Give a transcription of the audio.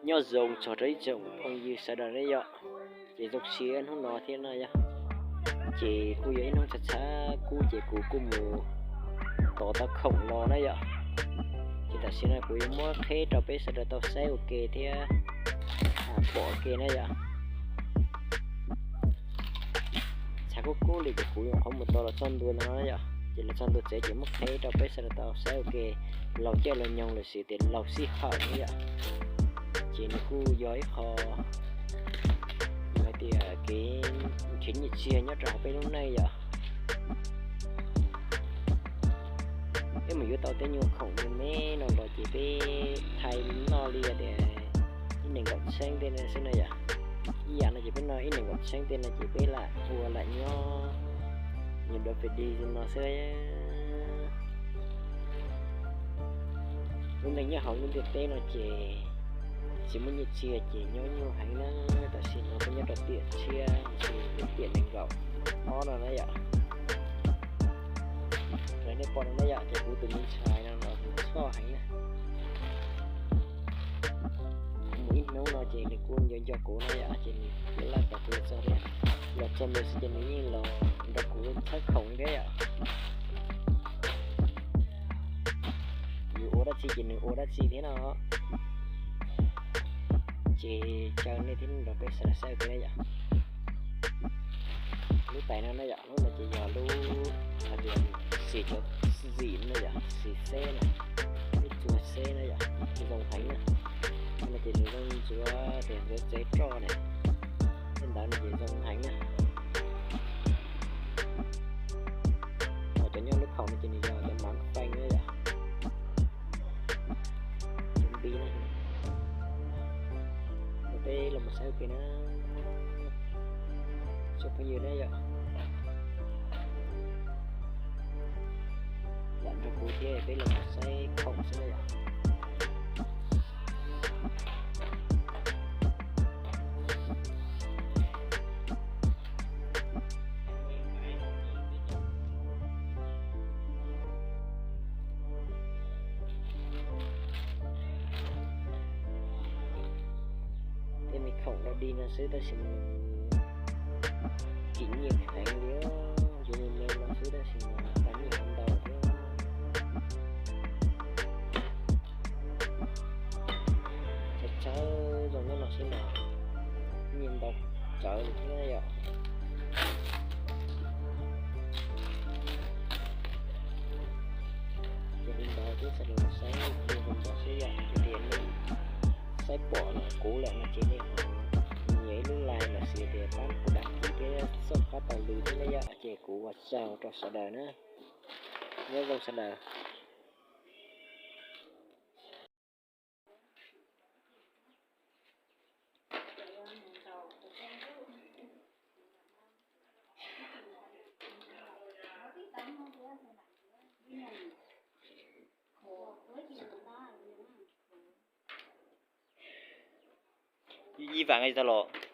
Nyob zoo txog rau ib tsoom phooj ywg sawv daws na yom, ces zoo siab hnub no thiab no yom. Ces kuj yog ib hnub txhav txhav kub ces kuv kuj mus tos tau khoom los na yom. Ces tam sim no kuv yuav muab qheb rau peb sawv daws tau saib ua ke thiab pom ua ke na yom. Txhav kub kub li ces kuv nyuam qhuav mus tos los txog ntua no yom, ces los txog ntua tsev ces muab qheb rau peb sawv daws tau saib ua ke. Laus caij laus nyoog los sis tias laus sij hawm na yom. Ces nws kuj yog ib qho hais tias kev nrhiav nyiaj txiag nyob rau hauv peb lub neej yom. Peb mus yuav tau tej nyuag khoom me me no los ces peb thaij noj li tias ib nees nkaum txheeb tej no xwb na yom. Ib yam no ces peb noj ib nees nkaum txheeb tej no ces peb lam ua lam nyob, nyob dua pem di no xwb. Lub neej nyob hauv lub ntiaj teb no ces tsis muaj nyiaj txiag ces nyob nyuaj heev na. Tam sim no peb nyob rau tiam tshiab, tiam nees nkaum ob no na yom. Raws nej pom no na yom, ces kuv tus me ntxhais no los nws txhoj heev na. Mus ib hnub no ces nws kuj nco nco kuv na yom, ces nws kuj laj tos kuv los txog thiab. Los txog mus xwb ces nws yeej los nrog kuv txhawb khoom thiab yom. Yus ua dab tsi ces nws ua dab tsi thiab no. Ces caw nej thiab nrog peb sawv daws saib ua ke na yom. Lub tais no na yom, lub no ces yog lub hais tias xim cov xim na yom, xim xeb na, ib txuag xeb na yom, zoo heev na. No ces nws zoo ntxuav tias ntxuav tsev roj na, tej ntawd no ces zoo heev na. Ho cov nyob lub khaum no ces nws yog cov mav feej na yom. Cov npib na. Peb los mus saib ua ke na, tsoom phooj ywg na yom. Lam nrog kuv thiab peb los mus saib khoom xwb na yom. Tej me khoom dog dig no xwb tab sis mas kim nyiaj heev li, yuav me me no xwb tab sis mas tau nyiaj heev ntau thiab. Tsawv tsawv zoo nyob no xwb mas nyiaj ntau tsawv li thiab yom. Ces li ntawd twb txhais los saib zoo nraug xwb yom, tias nej saib pom lawm kuv lawm no ces nej ho nias ib lub like los sis tias pab kuv đăng ký thiab subscribe tau lw thiab na yom, ces kuv ua tsaug rau sawv daws na. Nyob zoo sawv daws. Ib vam tau los.